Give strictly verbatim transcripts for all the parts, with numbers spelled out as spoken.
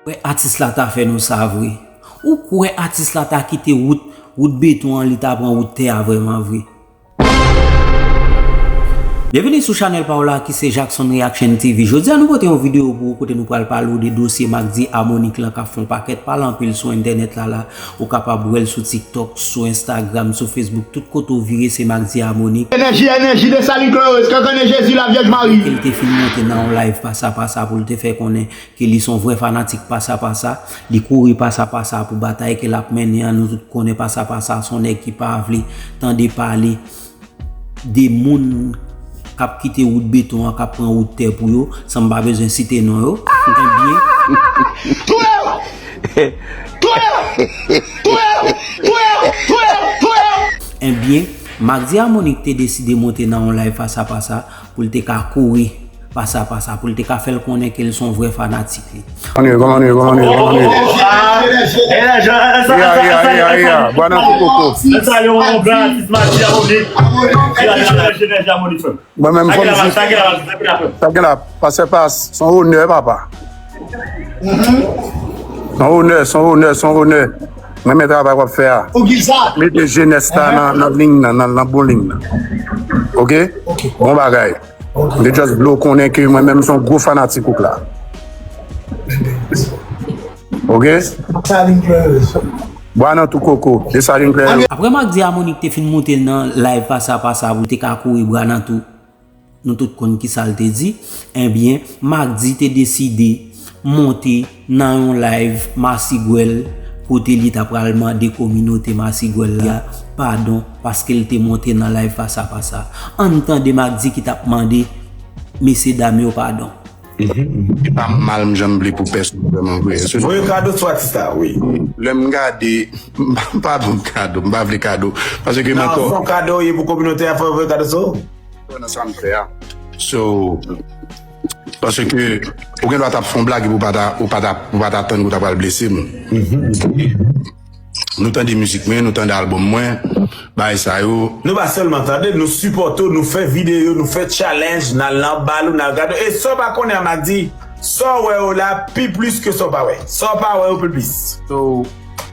Kwè atis la ta fè nou sa vre? Ou kwè atis la ta kite wout, wout beton an, li ta pran wout tè a vrèman vre? Byenvini sou chanèl pa w la ki se Jackson Reaction T V. Jodi a nou pote yon videyo pou ou kote nou pral pale w de dosye Macdy Harmonik lan k ap fè yon pakèt pale anpil sou entènèt la la. Ou kapab wè l sou TikTok, sou Instagram, sou Facebook, tout kote w vire se Macdy Harmonik. Enèji, enèji, Desalin Glorieuse, kankannen Jezi, Lavyèj Mari. Ke l te fin monte nan yon live pasa pasa pou l te fè konnen ke li se yon vrè fanatik pasa pasa. Li kouri pasa pasa pou batay ke l ap mennen an. Nou tout konnen pasa pasa se yon nèg ki pa vle tande pale de moun k ap kite wout beton an, k ap pran wout tè pou yo, san m pa bezwen site non yo. Ebyen, ebyen, Macdy Harmonik te deside monte nan yon live pasa pasa pou l te ka kouri pasa pasa, pou l te ka fè l konnen ke l se yon vrè fanatik li. Kòman nou ye, kòman nou ye, kòman nou ye, kòman nou ye? Bwa nan tou koko. Mwen menm fò m di, sa gen la, pastè Pas, se yon onè, papa. Se yon onè, se yon onè, se yon onè. Mwen renmen travay w ap fè a. Mete jenès la nan, nan liy nan, nan, nan bon liy nan. Oke? Bon bagay. M te just vle w konnen ke mwen menm se yon gwo fanatik ou k la. Oke? Bwa nan tou koko. Desalin Glorieuse. Apre Macdy Harmonik te fin monte l nan live pasa pasa pou l te ka kouri bwa nan tou, nou tout konn kisa l te di. Ebyen, Macdy te deside monte nan yon live masigwèl kote li ta pral mande kominote masigwèl la padon paske l te monte nan live pasa pasa. Ann tande Macdy ki t ap mande mesye dam yo padon. E pa mal m janm vle pou pèsonn vrèman vre. Voye kado sou atis la, wi. Lè m gade, m pa ban m kado, m pa vle kado. Paske m ankò. Non, se yon kado ye pou kominote a, fò voye kado sou. Nan sa m fè a. So, paske ou gen dwa t ap fè yon blag epi ou pa ta, ou pa ta, ou pa ta tann ke w ta pral blese m. Nou tande mizik mwen, nou tande albòm mwen, bagay sa yo. Nou pa sèlman tande, nou sipòte w, nou fè videyo, nou fè challenge, n al nan bal ou, n al gade w. E sa w pa konnen an Macdy, sa w wè yo la pi plis ke sa w pa wè. Sa w pa wè yo pi plis. So,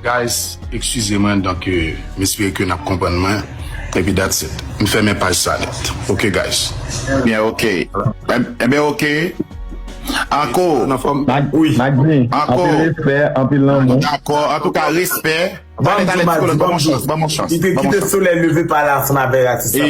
guys, eskize mwen, donk, euh, m espere ke n ap konprann mwen. Epi that's it. M fèmen paj sa nèt. Ok, guys. Byen, ok. Enben, ok. Anko. Nan fòm. Macdy, anpil respè, anpil lanmou. Dakò. Antouka, respè. Talè, talè, psikològ, ban m yon chans, ban m yon chans. Li te kite solèy leve pale ansanm avèk atis la,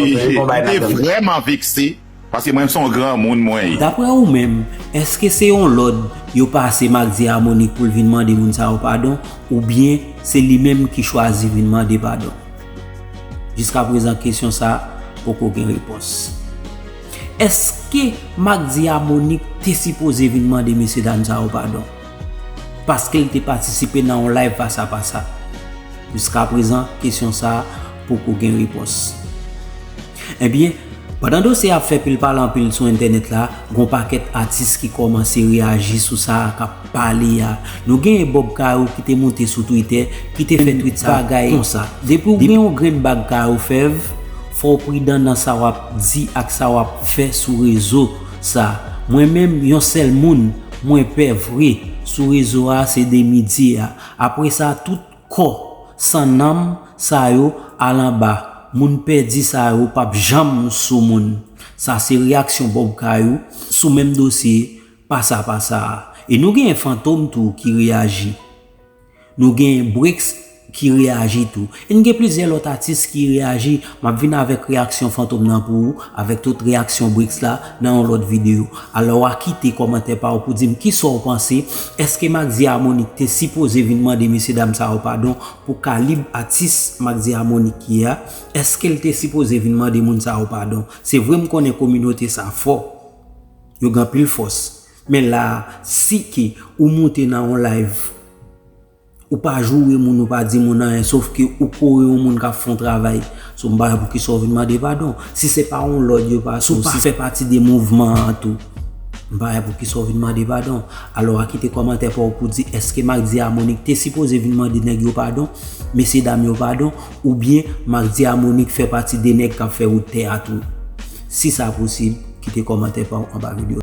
paske li te vrèman vekse, paske mwen, se yon granmoun mwen ye. Daprè ou menm, èske se yon lòd yo pase Macdy Harmonik pou l vin mande moun sa yo padon, oubyen se li menm ki chwazi vin mande padon? Jiskaprezan, kesyon sa a poko gen repons. Èske Macdy Harmonik te sipoze vin mande mesyedam sa yo padon? Paske l te patisipe nan yon live pasa pasa. Jiskaprezan, kesyon sa a poko gen repons. Ebyen, pandan dosye a ap fè pil pale anpil sou entènèt la, gen yon pakèt atis ki kòmanse reyaji sou sa k ap pale a. Nou genyen Bob Cahou ki te monte sou Twitter, ki te fè tweet sa bagay konsa. Depi w gen yon grenn bag Cahou fèv, fò w pridan nan sa w ap di ak sa w ap fè sou rezo sa. Mwen menm, yon sèl moun mwen pè vre sou rezo a, se Demi Dye a. Apre sa, tout kò san nanm sa yo al anba. Moun pèdi sa yo p ap janm sou moun. Sa se reyaksyon Bob Cahou sou menm dosye pasa pasa a. E nou genyen Fantom tou ki reyaji. Nou genyen Brix ki reyaji tou. E n gen plizyè lòt atis ki reyaji. M ap vin avèk reyaksyon Fantom nan pou ou, avèk tout reyaksyon Brix la nan yon lòt videyo. Alò, w a kite kòmantè pa w pou di m kisa w panse. Èske Macdy Harmonik te sipoze vin mande mesyedam sa yo padon pou kalib atis Macdy Harmonik ye a? Èske l te sipoze vin mande moun sa yo padon? Se vre, m konnen kominote sa fò. Yo gen anpil fòs. Men la a, si ke ou moute nan yon live, ou pa joure moun, ou pa di moun anyen, sof ke ou kore yon moun k ap fè yon travay. So, m pa wè poukisa w vin mande padon. Si se pa yon lòd yo pase w, si w pa fè pati de mouvman an tou, m pa wè poukisa w vin mande padon. Alò, a kite kòmantè pa w pou di, èske Macdy Harmonik te sipoze vin mande nèg yo padon, mesyedam yo padon, oubyen Macdy Harmonik fè pati de nèg k ap fè wout tè a tou? Si sa posib, kite kòmantè pa w anba videyo.